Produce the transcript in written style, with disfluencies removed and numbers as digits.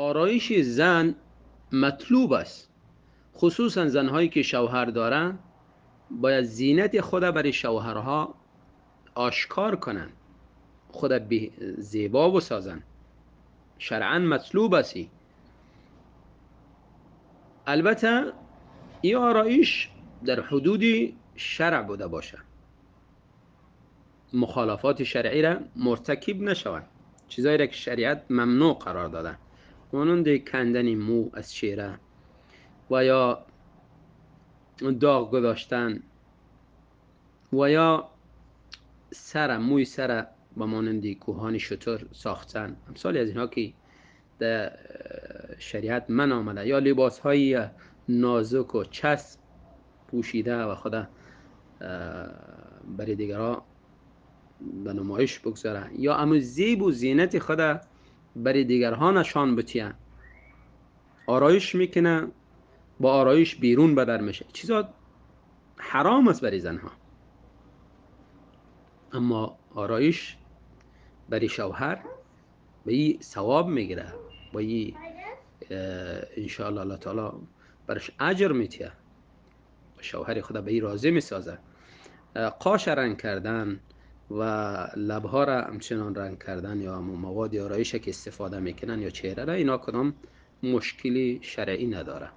آرایش زن مطلوب است، خصوصا زنهایی که شوهر دارند باید زینت خود برای شوهرها آشکار کنند، خود زیبا بسازند، شرعا مطلوب است. البته این آرایش در حدود شرع بوده باشه، مخالفات شرعی را مرتکب نشوند، چیزایی را که شریعت ممنوع قرار داده، مانند کندن مو از چهره و یا داغ گذاشتن و یا سر موی سر به مانند کوهان شتر ساختن، امثال از اینها که در شریعت من آمده، یا لباس های نازک و چسب پوشیده و خدا برای دیگرها به نمایش بگذاره، یا امو زیب و زینت خدا برای دیگرها نشان بتیه، آرایش میکنه، با آرایش بیرون بدر میشه، چیزا حرام است برای زنها. اما آرایش برای شوهر به این ثواب میگیره، با این انشاءالله الله تعالی برش اجر میتیه، شوهر خدا به این راضی میسازه. قاش رنگ کردن و لبها را همچنان رنگ کردن یا مواد آرایش که استفاده میکنن یا چهره را، اینا کدام مشکلی شرعی نداره.